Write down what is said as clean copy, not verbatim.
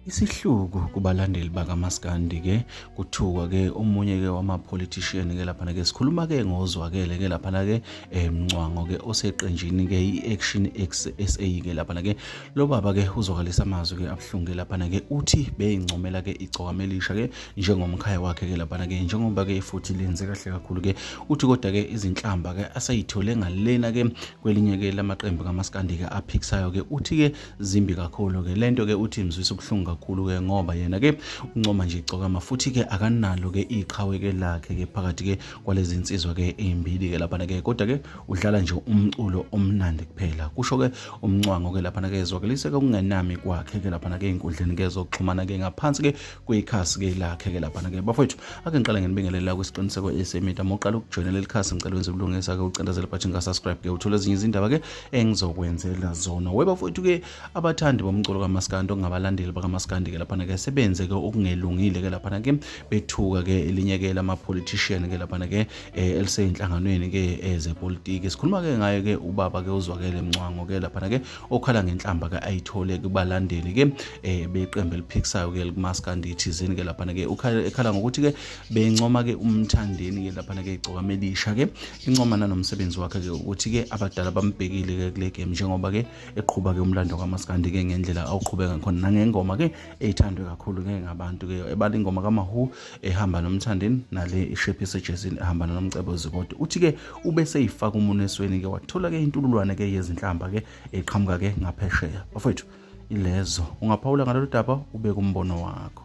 Isihluku kubalandeli bakamaskandi ke kuthukwa ke omunye ke wama-politician ke laphana ke sikhuluma ke ngozwakele ke laphana ke Mncwango ke oseqenjini ke i-Action SA ke laphana ke lo baba ke uzwakalisa amazwi ke abuhlungu ke laphana ke uthi beyincomela ke igcokama elisha ke njengomkhaya wakhe ke laphana ke njengoba ke futhi lenze kahle kakhulu ke uthi kodwa ke izinhlamba ke asayithole ngalena ke kwelinye ke lamaqembu kamaskandi ke aphikisayo ke uthi ke zimbi kakhulu ke lento ke uthi imzwisa ubuhlungu kakhulu ke ngoba yena ke uncoma nje igcokama futhi ke akanalo ke iqhawe ke lakhe ke phakathi ke kwalezi insizwa ke ezimbili ke laphana ke kodwa ke udlala nje umculo omnandi kuphela kusho ke umncwango ke laphana ke ezwakalise ke ukungenami kwakhe ke laphana ke einkundleni ke zokuxhumana ke ngaphansi ke kwekhasi ke lakhe ke laphana ke bafowethu ake ngiqale nginibingelela kwisiqiniseko esemida uma uqala ukujoyina leli khasi ngicela wenze ubulungisa ke ucindezele ibhathini ka-subscribe ke uthole ezinye izindaba ke engizokwenzela zona we bafowethu ke abathandi bomculo kamaskandi okungabalandeli bakamaskandi ke laphana ke sebenze ke okungelungile ke laphana ke bethuka ke elinye ke lama-politician ke laphana ke eh, eliseyinhlanganweni ke ezepolitiki sikhuluma ke ngaye ke ubaba ke uzwakele mncwango ke laphana ke okhala ngenhlamba ke ayithole kubalandeli ke eh beqembu eliphikisayo ke likumaskandi thizeni ke laphana ke ekhala ngokuthi ke bencoma ke umthandeni ke laphana ke igcokama elisha ke incoma nanomsebenzi wakhe ke ukuthi ke abadala bambhekile ke kule game njengoba ke eqhuba ke umlando kamaskandi ke ngendlela awuqhubeka khona nangengoma ke ethandwe kakhulu ke ngabantu ke ebala ingoma kaMahu ehamba nomthandeni nale ishephise ejezini ehamba nomcebo zikode uthi ke ube seyifaka umunwe esweni ke wathola ke intululwane ke yezinhlamba ke eqhamuka ke ngaphesheya bafowethu ilezo ungaphawula ngalolu daba ubeke umbono wakho.